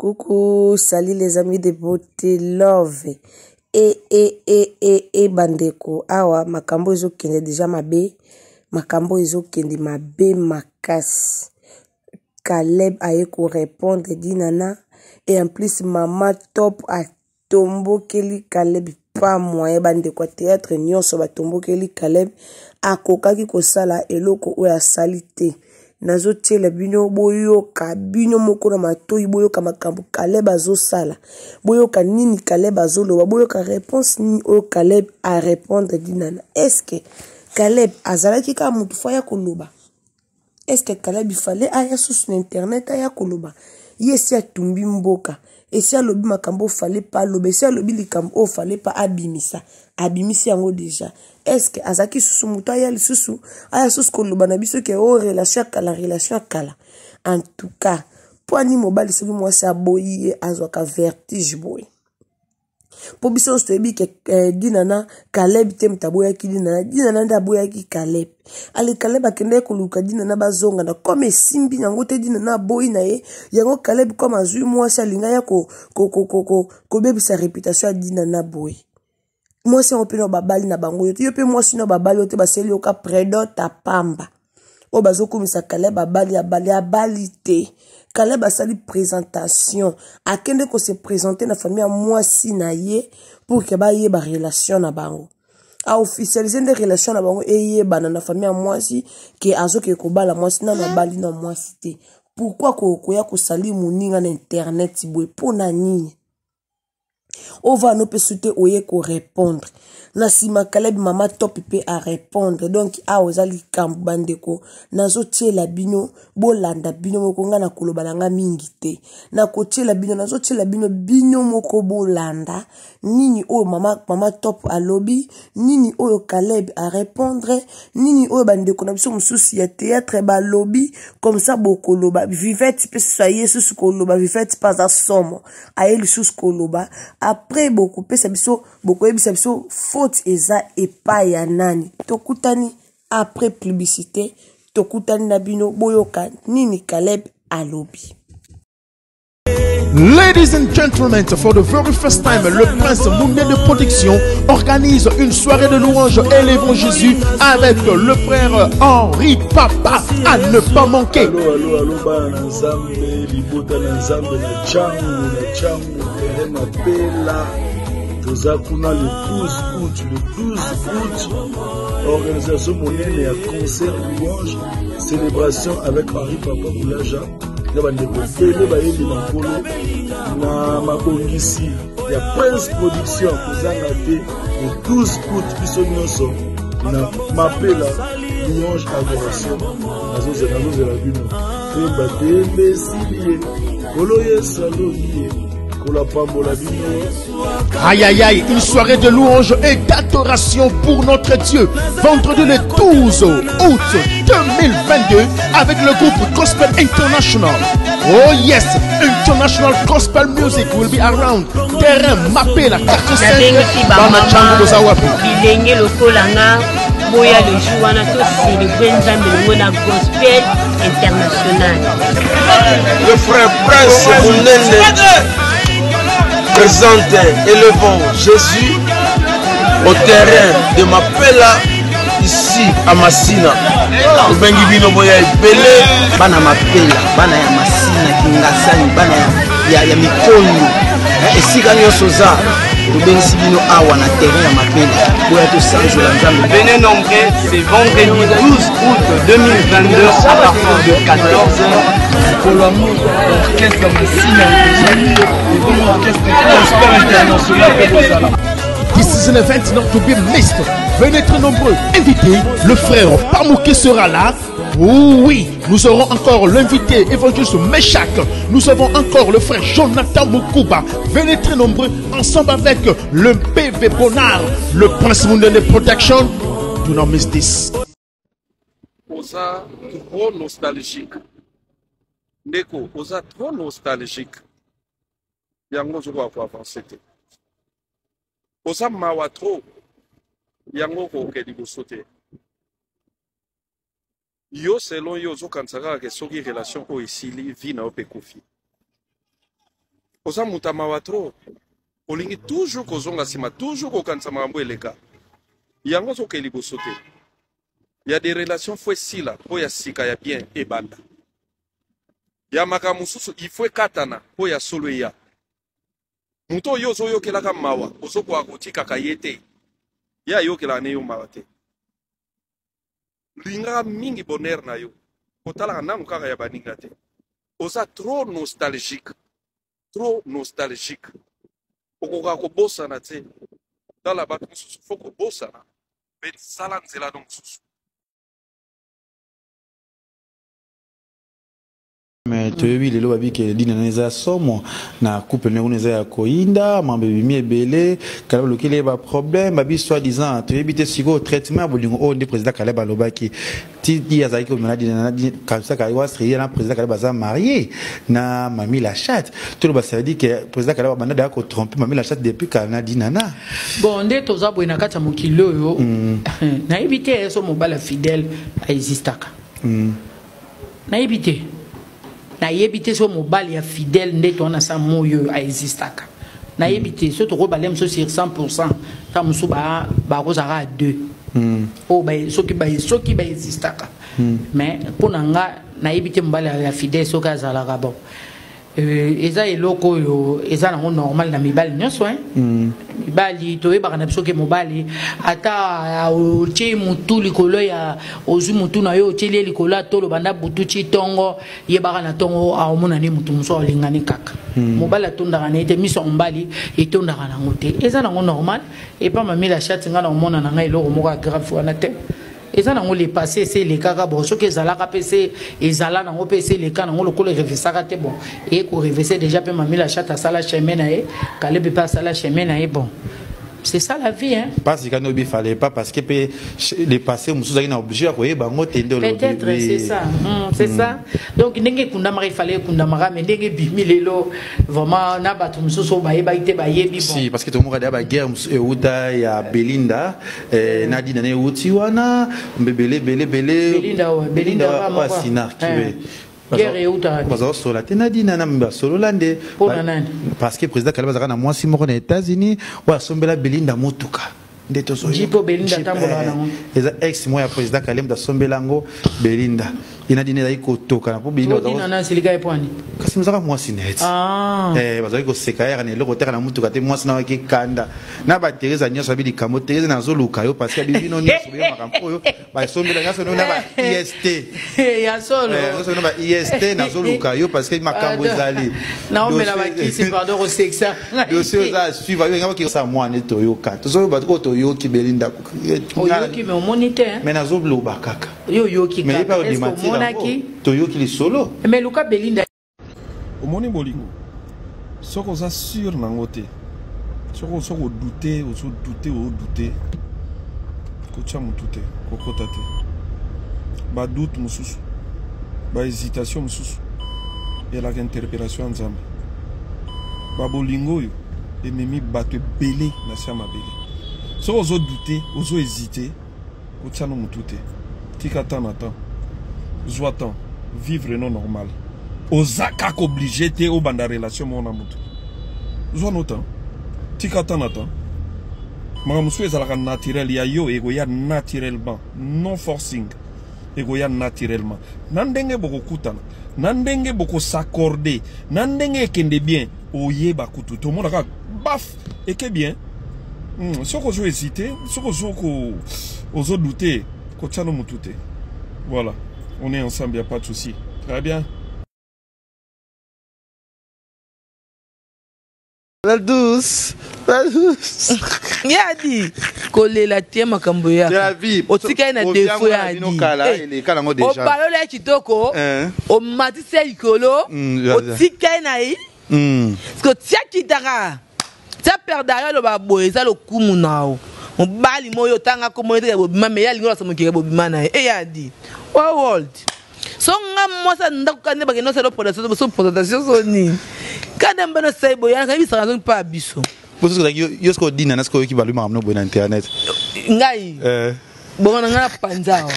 Coucou, salut les amis de beauté love. E e e e e bandeko awa makambo ezokende deja mabe, makambo ezokende mabe makasi. Caleb aye ko répondre Dinana et en plus mama top atombokeli Caleb pas moyen bandeko ya théâtre nyonso batombokeli Caleb akokaki kosala eloko oyo asali te nazotiela bino boyoka bino moko na matoi boyoka makambo Caleb azosala boyoka nini Caleb azoloba boyoka réponse nini oyo Caleb arépondre Dinana est-ce que Caleb azalaki kaka motu fo aya koloba Est-ce que Caleb il fallait aya susu na internet aya koloba ye esi atumbi mboka esi alobi makambo oyo fallait pas aloba esi alobi likambo oyo fallait pas abimisa abimisi yango deja est-ce que azalaki susu moto aya lisusu aya susu koloba na biso ke oyo oh, relation ya kala relation ya kala en tout cas mpo ani mobali soki mwasi aboyi ye azwaka vertige boye mpo biso nyonso toyebi ke eh, dinana caleb te moto aboyaki dinana dinana nde aboyaki caleb ale caleb akendaki koluka dinana bazongana kome esimbi yango te dinana aboyi na ye yango caleb kome azwi mwasi alinga ya kobebisa ko, ko, ko, ko reputation ya dinana boye mwasi yango mpe na babali na bango yo te yo mpe mwasi na babali yo te baseli yo ka predota pamba oyo bazokumisa caleb abali abali abali te caleb asali présentation akende kose présente na famille ya mwasi na ye pour ke bayeba relation na bango aofficialise nde relation na bango eyebana na famille ya mwasi ke azokende kobala mwasi nano abali na mwasi te pourkui koya kosali moninga na internet boye mpo na nini ova no mpe sute oye korepondre na nsima caleb mama top mpe arepondre donk awa eza likambo bandeko nazotiela bino bolanda bino moko ngai nakoloba na ngai mingi te nakotiela bino nazotiela bino bino moko bolanda nini oyo mama, mama top alobi nini oyo caleb arepondre nini oyo bandeko na biso mosusu ya théâtre balobi comme ça bokoloba vivete mpe susu aye susu koloba vivete mpe aza somo aye lisusu koloba après bokopesa biso bokoyebisa biso faute eza epai ya nani tokutani après publicité tokutani na bino boyoka nini caleb alobi. Ladies and gentlemen, for the very first time, le Prince Mounier de Production organise une soirée de louanges élevant Jésus avec le frère Henri Papa à ne pas manquer. Allô, allô, allô, bana Nzambe, libota na Nzambe na Tshangu, na Tshangu, terrain mapela. Toza kuna le 12 août, le 12 août, organisation monene ya concert louange, célébration avec Henri Papa Boulaja. na bandeko ebele bayembi na nkolo na mabongisi ya prince production kozanga te le 12 août biso nyonso na mapela louange adoration nazozela nazozela bino toyemba tembe esili ye kolo yesu alobi ye kolo apambola bino. Aïe aïe aïe, une soirée de louange et d'adoration pour notre Dieu. Vendredi le 12 août 2022 avec le groupe Gospel International. Oh yes, International Gospel Music will be around. Terrain mappé la carte 5 Bana Chango Bozawapi. Bilenge lokola nga boya le jour wana to célébrer Nzambe longo na Gospel International. Le frère Prince Munene présente élevons Jésus au terrain de Mapela ici à Masina. Tobengi bino boya ebele. Bana Mapela, bana ya Masina, Kingasani, bana ya, ya, ya Mikondo, eh, esika nyonso oza tobengisi bino awa na terrain ya Mapela boya tosanzola Nzambe. Venez nombreux, c'est vendredi 12 août 2022 à partir de 14h. Mokolo yango orchestre Masina ekozali ebongo orchestre Gospel International mpe ekozala. This is an event not to be missed. Venez très nombreux. Invitez, le frère Pamouké sera là. Oh oui, nous aurons encore l'invité évangéliste Meshach. Nous avons encore le frère Jonathan Mukuba. Venez très nombreux ensemble avec le PV Bonnard, le Prince Mundene Protection. Do not miss this. Oza trop nostalgique. Ndeko, oza trop nostalgique. Yango ozokoka ko avancer te. Oza mawa trop. Yango okoke liboso te. Yo selon yo ozokanisa kaka ke soki relation oyo esili vie na yo mpe ekufi. Oza moto ya mawa trop. Olingi toujours kozonga nsima, toujours kokanisa makambo eleka. Yango ozokende liboso te. Ya des relations faut esila mpo ya sika ya bien ebanda. Ya makambo mosusu il faut ekatana mpo ya solo eya. Moto oyo ozoyokelaka mawa ozokoka kotikaka ye te. Ye ayokelaka ne yo mawa te. Lingaka mingi bonheur na yo. Kotalaka nanu kaka ya baninga te. Oza trop nostalgique. Trop nostalgique. Okoka kobosana te. Tala bato mosusu fo kobosana. Mpe sala nzela no mosusu. Mais toyebi lelo babi ke dina na eza somo na couple na kuna eza ya koyinda mambo ebimi ebele Caleb alukeli ye ba problème babi soit disant toyebi te sikoyo traitement ya bolingo oyo nde président Caleb alobaki ti ye azalaki komela dina na kabisa kaiwastre ye na président Caleb aza marié na mami la chatte toloba ça veut dire que président Caleb abanda deya kotrompe mami la chatte depuis kala na dina na bon nde toza boye na kati ya mokili oyo nayebi te so mobali ya fidèle aexistaka Nayebi te. Nayebi te so mobali ya fidèle nde to na sa moyo oyo aexistaka. Nayebi te so toko bale mosusu sur 100% ta mosusu ba bakozalaka à deux. Oyo ba soki ba soki ba existaka. Mais mpo na nga nayebi te mobali ya fidèle soki azalaka bon. Euh, eza eloko oyo eza nango normal na mibali nyonso hein? Mibali toyebaka na biso ke mobali ata otie mutu likolo ya ozwi mutu na yo otieli ye likolo ya tolo banda butu ti ntongo yebaka na ntongo aomona nde mutu mosusu aolingani kaka. Mobali atondaka na ye te, miso ya mobali etondaka nango te, eza nango normal. Epa mami la chatte ngai na omona na ngai eloko moko ya grave wana te. Eza nango le passé ese elekaka bon soki ezalaka mpe se ezala nango mpe ese eleka nango lokola erevesaka te bon eye korevese déjà mpe mami la chatte asala chemin na ye, Kalebe mpe asala chemin na ye bon c'est ça la vie hein. Parce que il fallait pas parce que le passé mosusu azalaki na obligé ya koyeba yango te nde olobi. Peut-être c'est ça. C'est ça. Donc ndenge ekundamaka il fallait ekundamaka mais ndenge ebimi lelo vraiment na bato mosusu oyo bayebaki te bayebi bon. Si parce que tomoka deya baguerre mosusu euta ya Belinda eh, na Dina na euti wana mbebele ebele ebele. Belinda oyo, Belinda Belinda oyo oyo asinarki Eh. we. Guerre eutaka te. Bazosola te na Dina na basolola nde. Mpo na nani? Parce que président Kaleba azalaka na mwasi moko na États-Unis oyo asombela Belinda motuka. Nde tozoyoka. Jeep oyo Belinda Jeep, atambolaka eh, nango. eza ex moko ya président Kaleba asombela yango Belinda. Ye na Dina ezalaki kotoka na mpo Belinda Ngo Dina na asilika ye mpo ani? Kasi mozalaka mwasi na ye ti. Eh, bazalaki koseka yaka na eloko teka na motuka te mwasi na waki kanda. Na ba Teresa nyonso abi likambo Teresa nazoluka yo parce que abi bino nyonso boyo makambo oyo basombela nyonso na ba IST. Ya solo. Eh, nyonso na ba IST nazoluka yo parce que makambo ezali. Naomela bakisi pardon kosekisa. Dossier oza à suivre yo ngaba kisa mwana toyoka. Tozoyoba ko toyoki Belinda. Oyoki mais omoni te hein. Mais nazoloba kaka. Yo oyoki Mais ye kaka. pe Est-ce que odemati yango. omonaki? Toyoki lisolo. Mais luka Belinda. Omoni bolingo soki oza sûr nango te, soki soki odute, ozodute, odute, kotia motu te, kokota te. Ba doute mosusu, ba hésitation mosusu elaka interpellation ya Nzambe. Ba bolingo oyo ememi bato ebele na se ya mabele. Soki ozodute, ozohésite, kotia no motu te, tika temps na temps, zwa temps, vivre no normal. Oza kaka obligé te obanda relation moko na motu, zwa no temps, tika temps na temps. Makambo mosusu ezalaka naturel ya yo, ekoya naturellement, non forcing, ekoya naturellement. Na ndenge bokokutana, na ndenge bokos'accorder, na ndenge ekende bien, oyeba kutu te, omona kaka baf eke bien. Soki ozo hésiter, soki ozo ko, ozo douter, kotia no motu te. Voilà, on est ensemble, y a pas de souci. Très bien. La douce, la douce. Yadi, kolela te makambo ya. C'est la vie. Otika ye na Obiango défaut na ya bino di. kala, Eh, eleka nango déjà. obalola ye kitoko, Hein. omatisi ye likolo, Ya, ya. otika ye na ye. Parce que otia kitaka. Tia perdre yo loba boye, eza lokumu na yo. Mobali moyo otanga kombo ye te ya bobima, mais ye alingi olakisa mokili ya bobima na ye. Eh, ya di. Wa world. So nga mwasi ya ndako kaka nde bakende osala présentation, so présentation so nini. Kaka nde mbano osali boye, yanaka yebisaka nazongi mpa ya biso. Bo soki ozalaki yo, yo soki odina na soki oyoki balobi makambo no boye na internet. Ngai. Eh. Bongo na ngai na panza awa.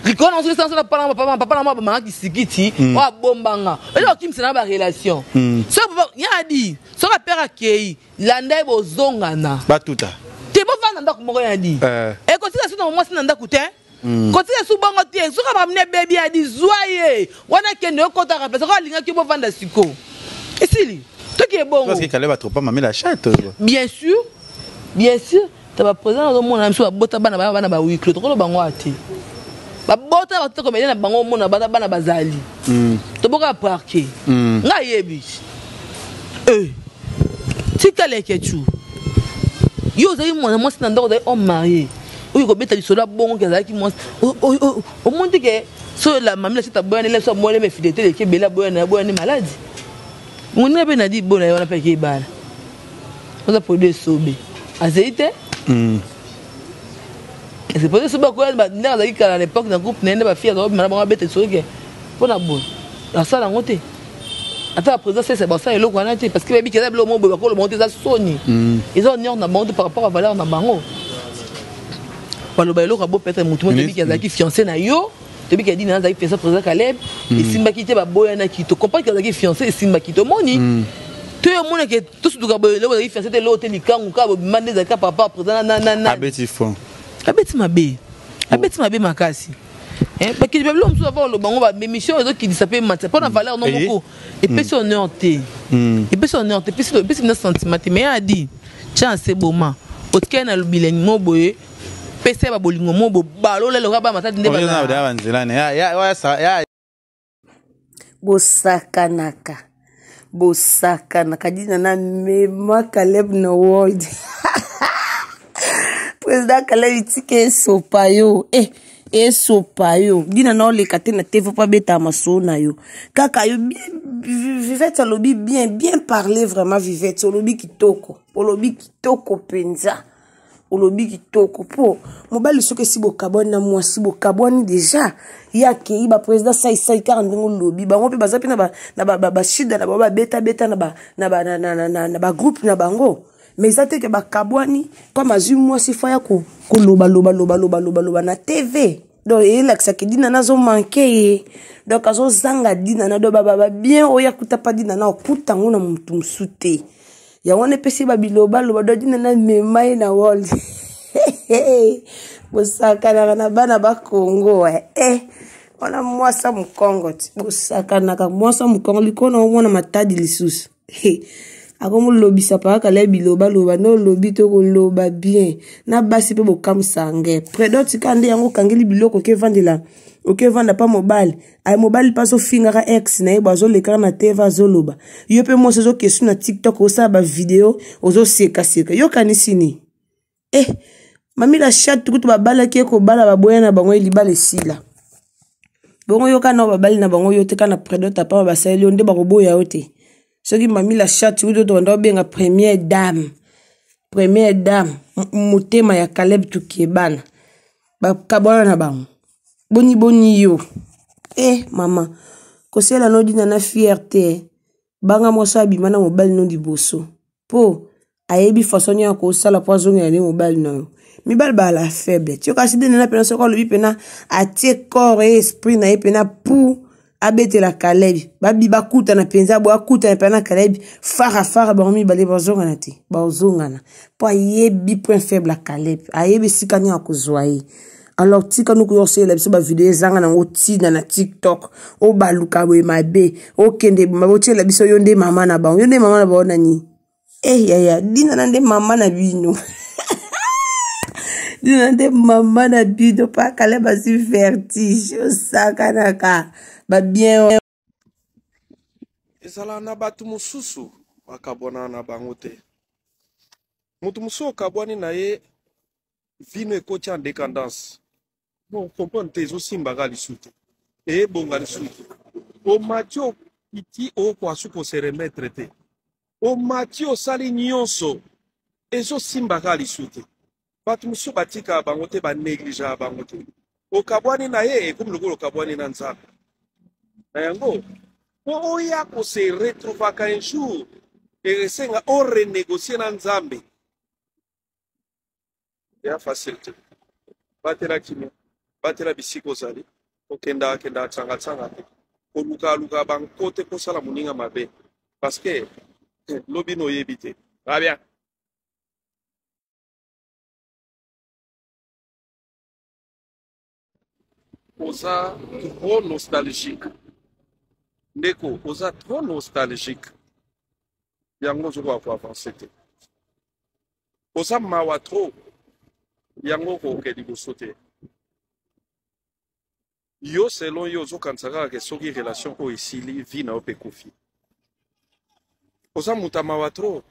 Likolo na soki sanso na papa papa papa na mwa bamanga kisikiti oyo abombanga eza kokimisa na barelation. Soki papa ya adi, soki apere akei, landa ye, bozongana. Batuta te, bovanda ndako moko ya di. Ekotika su na mwasi na ndako te. Kotika su bongo te. Soki makambo ebebi, ya di, zwa ye wana, kende okotaka mpe soki alingaki bovanda siko esili, toki ebongo. Parce que Caleb a trop pas mamé la chatte. Bien sûr, bien sûr. Ta baprésident nazomona biso babota bana, bana bana bawiklo, tokolo bango ate babota batuta comédien na bango, omona bata bana bazali. Toboka parke. Ngai yebi tika leketu, yo ozali mwana mwasi na ndako, ozali homme marié oyo kobeta lisolo ya bongo ke azalaki mwasi. Omoni te ke so la mami la sita boyani le so aboyani me fidélité eleki ebele, aboyani aboyani maladi moninga mpe nadi bona ye wana mpe ake ebala, oza produit esobe azali te. C'est peut-être soki bakoya ndenge azalaki kala na époque na groupe na ye nde bafille azalaki bima na bango, abeta lisolo ke mpo na boye asala yango te. Ata baprésident sese basala eloko wana te, parce que bayebi ke eza biloko moko boye bakoloba bango te, eza soni, eza honneur na bango te par rapport à valeur na bango. Baloba eloko ya bo peut-être motu moko toyebi ke azalaki fiancé na yo, toyebi ke Adina azalaki fiancé président Caleb, esimbaki te, baboyanaki. Tocomprendre ke azalaki fiancé, esimbaki, tomoni to yo omona ke tosutuka boye, eloko azalaki fiancé te, eloko te, likangu kaka bobima nde ezalaki par rapport à président na Abeti fond. Abeti mabe, abeti mabe makasi. Bakili babilo mosusu ava oloba ngo, baémission ezokitisa mpe matia mpo na valeur no moko epesi honneur te, epesi honneur te, epesi bina sentiment te. Mais adi tia nse boma otikali na bilengi mo boye, pesa ye babolingo mo bo balola loka ba matadi nde. Banzela ya. Bosakanaka, bosakanaka. Dina na mema Caleb na world. Président Caleb, tika esopa yo, esopa yo. Dina na oleka te na TV mpo abetaka masolo na yo kaka yo. Vivete alobi bien, bien parler vraiment. Vivete olobi kitoko, olobi kitoko mpenza, olobi kitoko. Mpo mobali soki esi bokabwani na mwasi, bokabwani deja, ye akei, baprésident saisai kaka ndenge olobi, bango mpe baza mpe na bashida na bango, babetabeta na bagroupe na bango, mais eza te ke bakabwani comme azwi mwasi fa ya kolobalobalobalobaloba na TV. Donc eyelakisaka Dina na azomanke ye, donc azozanga Dina na, donc babien oyo akuta mpa Dina na okuta yango na motu mosu te. Yango wana epesi babilobaloba. Do Dina na mema ye na world. Bosakanaka na bana bakongo, wana mwasa mokongo ti bosakanaka, mwasa mokongo likolo na omwana matadi lisusu akomolobisa paka le bilobaloba nde olobi to koloba bien na basi mpe bokamwisa nge. Predo tika nde yango, okangeli biloko, okevandela, okevanda mpa mobali. Ay mobali mpe azofingaka ex na ye bo, azolekaka na TV, azoloba. Yo mpe mwasi ozokesu na TikTok, osala bavideo, ozosekaseka, yokanisi nini? Mami la chatte kutu babalaki ye kobala, baboya na bango, ye libala esila bongo. Yoka na babali na bango, yo te ka na predota pamba basaleli yo nde bakoboya yo te. Soki mami la chatte kutu tobanda obenga première dame, première dame motema ya Caleb Tukebana, bakabwana na bango boni boni yo. Mama kosela nodina na fierté, banga mwasi abima na mobali no liboso mpo ayebi façon nini ya kosala mpo azongela nde mobali na yo. Mibali bazala faible ti kasi Dinana mpena soki alobi mpena atie corps et esprit na ye mpena pour abetela Caleb, babi bakutana mpenza boye, akutana mpenza na Caleb fara fara, bango mibale bazongana te, bazongana mpo ayebi point faible ya Caleb, ayebi esika nini akozwa ye. Alors tika nokoya osalela biso bavideo ezanga nango ntina na TikTok, obaluka boye mabe, okende mabe, otiela biso yo nde mama na bango, yo nde mama na bango nani? Yaya Dina na nde mama na bino, Dina nde mama na bino. Pa Caleb azwi vertige, osakanaka babien. Ezala na bato mosusu bakabwana na bango te. Moto mosusu okabwani na ye, vino ekoti en décadence, bon, comprendre te, ezosimbaka lisusu te, eyebonga lisusu te. Omati, okiti, okoka su kose remettre te. Omati, osali nyonso, ezosimbaka lisusu te. Bato mosusu batikaka bango te, banégligeaka bango te. Okabwani na ye, ekomi lokola okabwani na Nzambe. Na yango, mpo oya kose retrouvaka un jour, esenga orenégocie na Nzambe. Ya facile te. Batela kimia, batela bisika ozali. Kokendaka kendaka tsanga tsanga te. Koluka luka ba nko te kosala moninga mabe. Parce que lobi no oyebi te. Très bien. Oza trop nostalgique. Ndeko, oza trop nostalgique. Yango ozokoka ko avancer te. Oza mawa trop. Yango okoke liboso te. Yo selon yo ozokanisa kaka ke soki relation oyo esili vie na yo mpe ekufi. Oza moto ya mawa trop.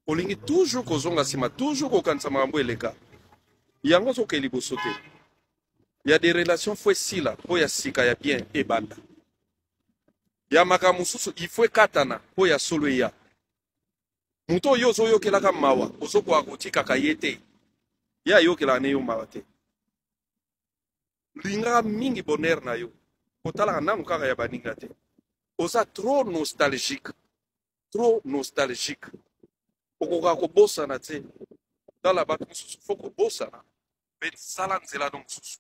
Olingi toujours kozonga nsima, toujours kokanisa makambo eleka. Yango ozokende liboso te. Ya des relations faut esila mpo ya sika ya bien ebanda. Ya makambo mosusu il faut ekatana mpo ya solo eya. Moto oyo ozoyokelaka mawa ozokoka kotikaka ye te. Ye ayokelaka ne yo mawa te. Lingaka mingi bonheur na yo. Kotalaka nanu kaka ya baninga te. Oza trop nostalgique. Trop nostalgique. Okoka kobosana te. Tala bato mosusu faut kobosana. Mpe sala nzela no mosusu.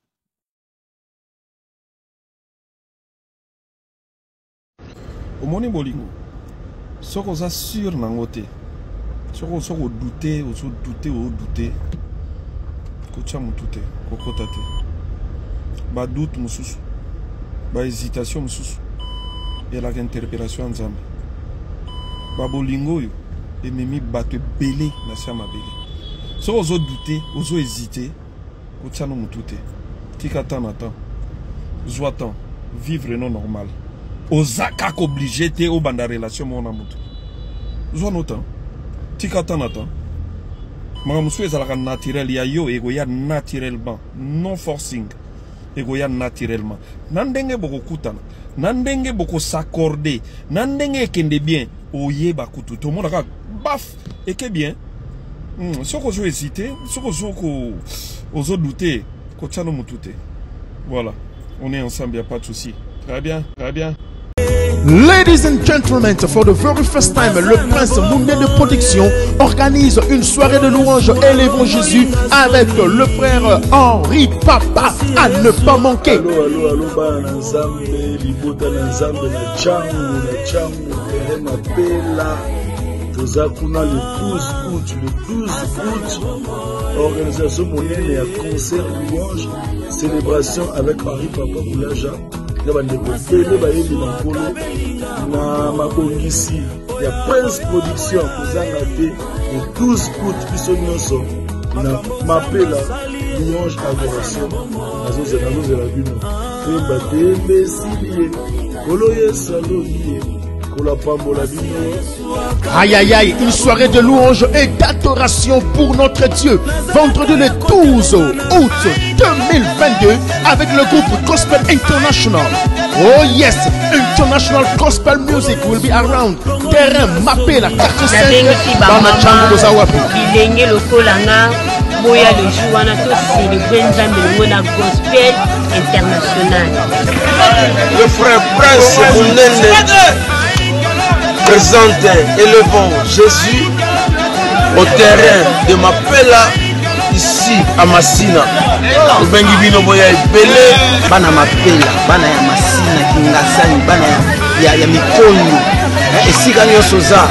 Omoni bolingo soki oza sur nango te soki soki odute ozo dute odute kotya motu te kokota te ba doute mosusu ba hésitation mosusu elaka interpellation ya nzambe babolingo oyo ememi bato ebele na se ya mabele soki ozo dute ozo hésite Kotia no mutu te. Tika temps na temps. Zwa temps. Vivre no normal. Oza kaka obligé te obanda relation moko na mutu. Zwa no temps. Tika temps na temps. Makambo mosusu ezalaka naturel ya yo ekoya naturellement, non forcing. Ekoya naturellement. Na ndenge bokokutana, na ndenge bokosaccorder, na ndenge ekende bien, oyeba kutu te omonaka baf eke bien. Soki ozo hésiter, soki ozo ko ozo douter, kotia no mutu te. Voilà, on est ensemble, y a pas de souci. Très bien, très bien. Ladies and gentlemen, for the very first time, le Prince Moundé de Production organise une soirée de louanges élevant Jésus avec le frère Henri Papa à ne pas manquer. Allo, allo, allo, bana na Nzambe, libota na Nzambe na Tshangu, na Tshangu, terrain Mapela. Toza kuna le 12 août, le 12 août, organisation monene ya concert louange, célébration avec Henri Papa Boulaja. Na bandeko ebele bayembi na nkolo na mabongisi ya Prince Production kozanga te le 12 août biso nyonso na Mapela louange adoration nazozela nazozela bino toyemba tembe esili ye nkolo Yesu alobi ye nkolo apambola bino. Aïe aïe aïe, une soirée de louange et d'adoration pour notre Dieu. Vendredi le 12 août 2022 avec le groupe Gospel International. Oh yes, International Gospel Music will be around. Terrain Mapela, quartier 5, nabengisi Bana Tshangu boza wapi? bilenge lokola nga boya le jour wana tocelebre nzambe elongo na gospel international. Le frère Prince Mounene présente élevons Jésus au terrain de Mapela ici à Masina. Tobengi bino boya ebele. Bana Mapela, bana ya Masina, Kingasani, bana ya Mikondo, esika nyonso oza,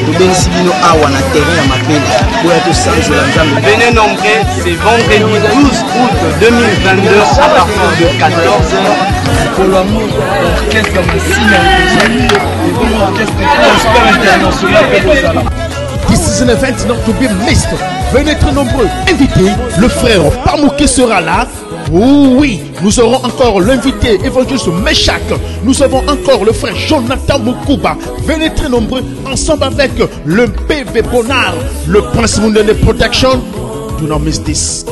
tobengisi bino awa na terrain ya Mapela, boya tosanzola Nzambe. Venez nombreux, c'est vendredi 12 août 2022 à partir de 14h. Mokolo yango orchestre Masina ekozali, ebongo orchestre Gospel International mpe ekozala. This is an event not to be missed. Venez très nombreux. Invitez, le frère Pamouké sera là. Oh oui, nous aurons encore l'invité évangéliste Meshach. Nous avons encore le frère Jonathan Mukuba. Venez très nombreux ensemble avec le PV Bonnard, le Prince Moundene Protection. Do not miss this.